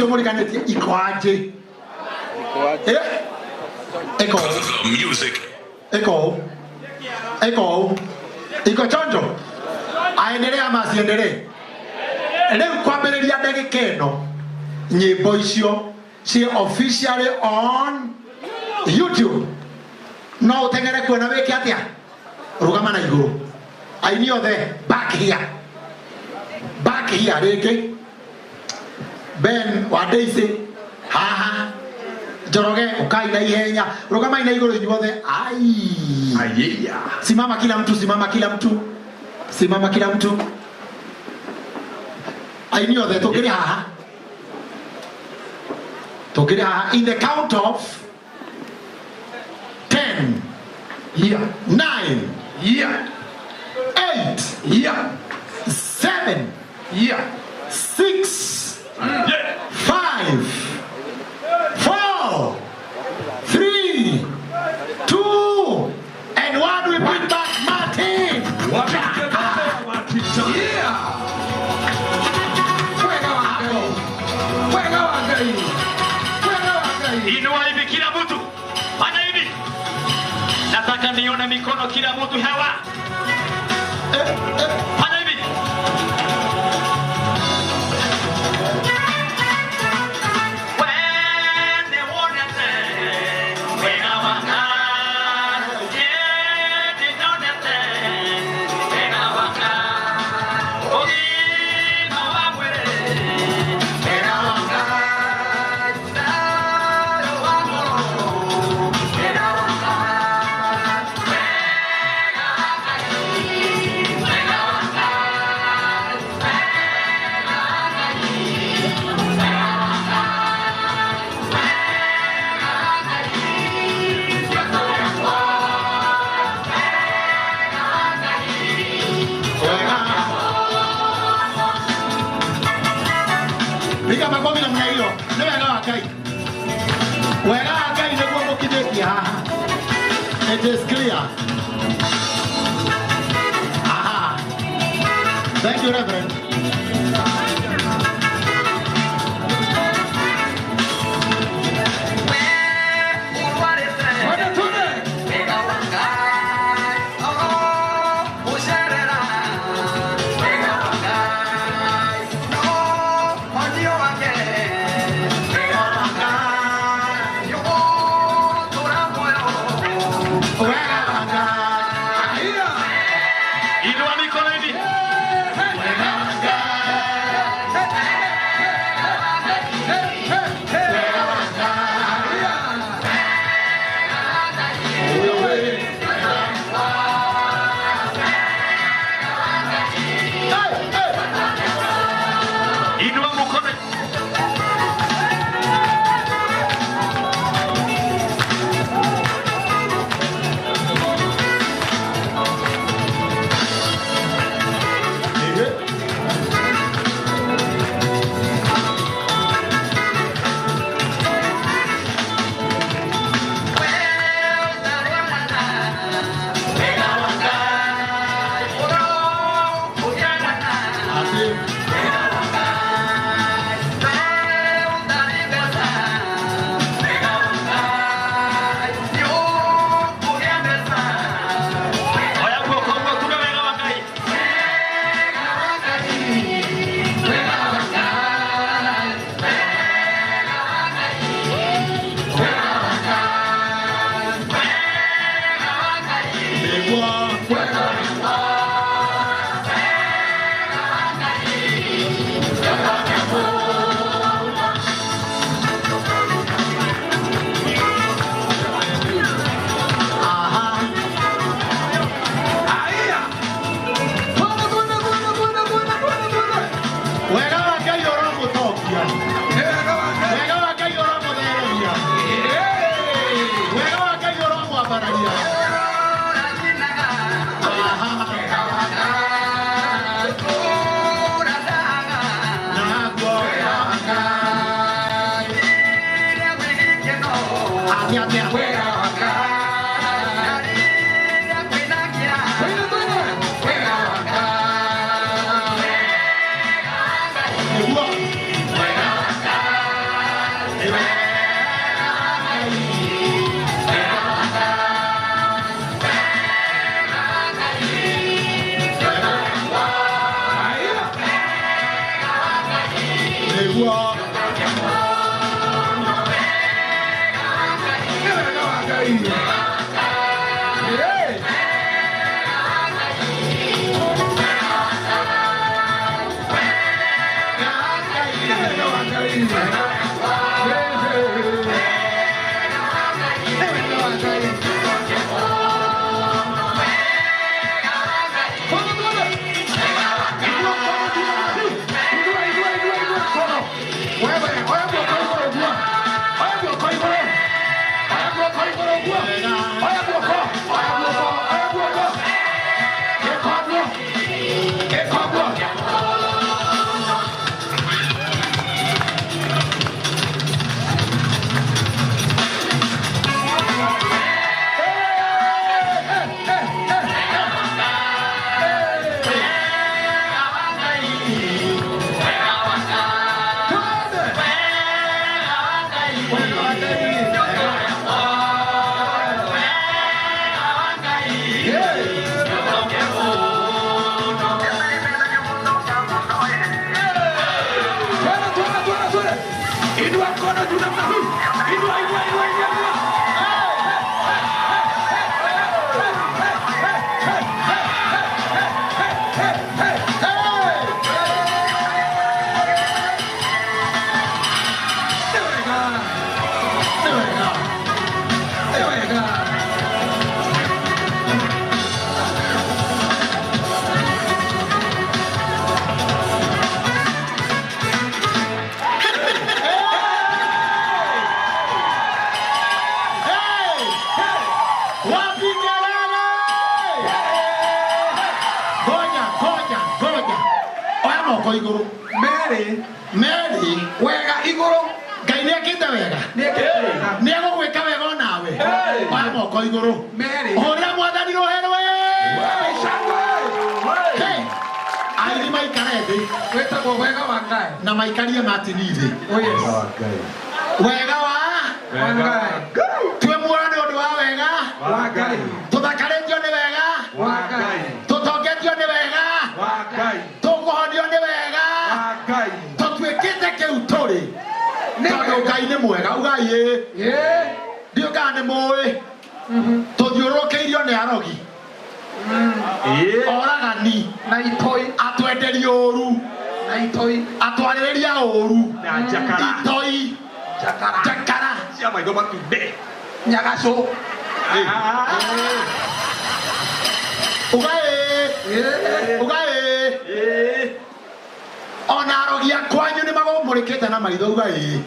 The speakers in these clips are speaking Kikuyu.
Nyĩmbo icio mũriganĩtie iko aje? Eh? Iko. Music. Iko. Iko. Iko chonjo. Aendelee ama asiendelee? Rĩu kwambĩrĩria ndagĩka ĩno nyĩmbo icio ci officially on YouTube. No ũteng'ere kuona wĩke atĩa? Rũgama na igũrũ. Aini othe back here. Back here rĩngĩ. Ben wa Daisy haha. Njoroge ukai na ihenya. Rũgamai na igũrũ inyuothe. Ai. Ayeya. Simama kila mtu, simama kila mtu. Simama kila mtu. Aini othe tũkĩrĩ haha. Tũkĩrĩ haha in the count of 10, Yeah. 9, Yeah. 8, Yeah. 7, Yeah. 6, Yeah. 5, 4, 3, 2, and 1. We bring back Martin. Yeah. Wega wa Ngai. Wega wa Ngai. Wega wa Ngai. Inua hivi kila mtu, fanya hivi. Nataka nione mikono kila mtu hewa. Eh, eh. Fanya hivi. Wende wonete, wega wa Ngai. Yende nonete, wega wa Ngai. Ũgima wa mwĩrĩ, wega wa Ngai. Thayũ wa ngoro, wega wa Ngai. Wega wa Ngai, wega wa Ngai, wega wa Ngai, wega wa Ngai, wega wa Ngai, Ndeto yakwa, wega wa Ngai. Wega. Piga makofi namna hiyo. Nĩ wega wa Ngai. Wega wa Ngai nĩguo mũkinyĩtie haha. It is clear. Aha. Thank you, Reverend. Twende, twende. Wega wa Ngai. Yeah. Inua mikono hivi. Wega wa Ngai. Hey, hey. Wega wa Ngai. Yeah. Hey, hey. Inua mkono. Ati. Oya guoko ũguo tuge wega wa Ngai. Nĩguo. Aha. Aya. Twende, twende, twende, twende, twende, twende, twende. Wega wa Ngai ũromũtokia. Wega wa Ngai. Wega wa Ngai ũromũtheremia. Hey. Wega wa Ngai ũromwambararia. Aha. Naguo. Atĩa, atĩa. Twende, twende. Nĩguo. Nĩguo. Nĩ wega wa Ngai. Hey. Nĩ wega wa Ngai. Hey, hey. Nĩ wega wa Ngai. Mkono tuone. Inua mkono juu namna hii. Inua, inua, inua, inua mkono. Wewe, oya guoko igũrũ ũguo. Oya guoko igũrũ. Oya guoko igũrũ ũguo. Oya guoko, oya guoko, oya guoko. Ĩka ũguo. Ĩka ũguo. Hey, hey, hey, hey, hey. Twende. Wega wa Ngai. Yeah. Twende, twende, twende, twende. Inua mkono juu namna hii. Inua, inua, inua, inua, inua. Hey, hey, hey, hey, hey, hey, hey, hey, hey, hey, hey, hey. Nĩ wega. Nĩ wega. Nĩ wega. Hey! Wapi kelele? Ngoja, ngoja, ngoja. Oya moko igũrũ. Mary, Mary, wega igũrũ. Ngai nĩ ekĩte wega. Nĩ ekĩte wega. Nĩ egũgwĩka wega onawe. Hey! Oya moko igũrũ. Mary. Hũrĩra Mwathani rũhĩ. Shangwe. Hey! Aini maikare thĩ Wĩtagwo wega wa Ngai. Na maikarie matini thĩ. Oh yes. Wega wa Wa Ngai. Twĩ muoyo nĩ ũndũ wa wega. Wa Ngai. Tũthakarĩtio nĩ wega. Wa Ngai. Tũtongetio nĩ wega. Wa Ngai. Tũkũhonio nĩ wega. Wa Ngai. Tũtuĩkĩte kĩu tũrĩ Nĩ tondũ wega. Ngai nĩ mwega. Ugai ĩ. Yeah. Ndiũ kana nĩ mũĩ tũthiũrũrũkĩirio nĩ arogi, oragani, Na itoi. Atwenderia ũru, Na itoi. Atwarĩrĩria ũru, Na njakara. Itoi, Njakara. Njakara. Cia maitho matunde. Nyagacũ. Ugai, Yeah. ugai. Ona arogi a kwanyu nĩ magũmũrĩkĩte na maitho. Ugai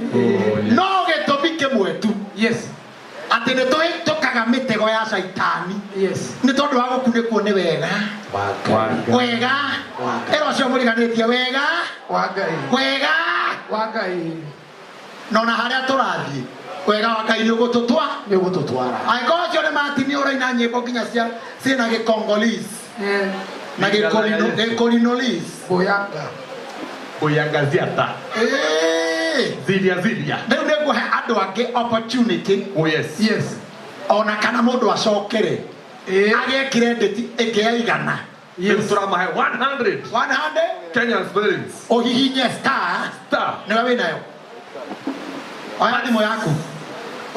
no gĩtũmi kĩmwe tu, Yes. atĩ nĩ tũhĩtũkaga mĩtego ya caitani Yes. nĩ tondũ wa gũkunĩkwo nĩ wega. Wega ĩro ũcio mũriganĩtie wega. Wa Ngai. Wega Wa Ngai. Na ona harĩa tũrathiĩ, wega wa Ngai nĩ ũgũtũtwa Nĩ ũgũtũtwara. Angĩkorwo ũcio nĩ Martin ũraina nyĩmbo nginya cia ciĩna gĩkongolese na gĩkorinolese. Boyanga. Uyangaziata. Ĩĩ. Zilia zilia. Rĩu nĩ ngũhe andũ angĩ opportunity, Oh yes. Yes. ona kana mũndũ acokere agĩe credit ĩngĩ ya 100. Rĩu tũramahe 100 100 Kenyan shillings. Ũhihinye star. Star. Nĩwe wĩnayo, oya thimũ yaku.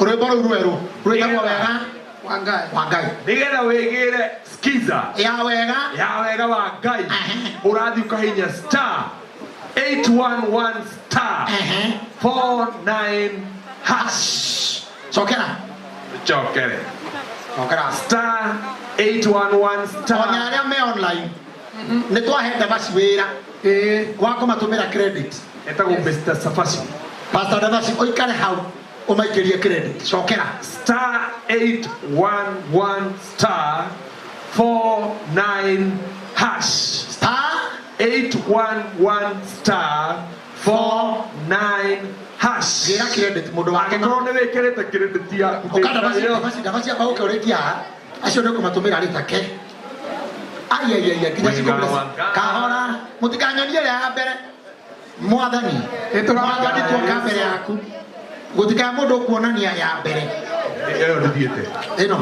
Rwĩmbo rũu rwerũ rwĩtagwo Wega Wa Ngai. wa Ngai. Nĩgetha wĩgĩre skiza ya wega ya wega wa Ngai, ũrathiĩ ũkahinya star 811 star 49 hash. Cokera. Cokere. Cokera. Star 811 star. Ona arĩa me online, nĩ twahe Ndavaci wĩra wa kũmatũmĩra credit. Etagwo Mr Safashi. Pastor Ndavaci, ũikare hau ũmaikĩrie credit. Cokera. Star 811 star 49 hash. Star 811 star 49 hash. Gĩra credit mũndũ wa Angĩkorwo nĩ wĩkĩrĩte credit yaku. Ũka Ndavaci, Ndavaci, Ndavaci, amba ũke ũrĩkie haha. Acio nĩ ũkũmatũmĩra rĩtake aiaiaia nginya Wega cikũ wa Ngai. kahora. Mũtikanyonie ĩrĩa ya mbere. Mwathani, Mwathani, tuoka mbere yaku, gũtikae mũndũ ũkuonania ya mbere. Ĩyo ndĩthiĩte. Ĩno.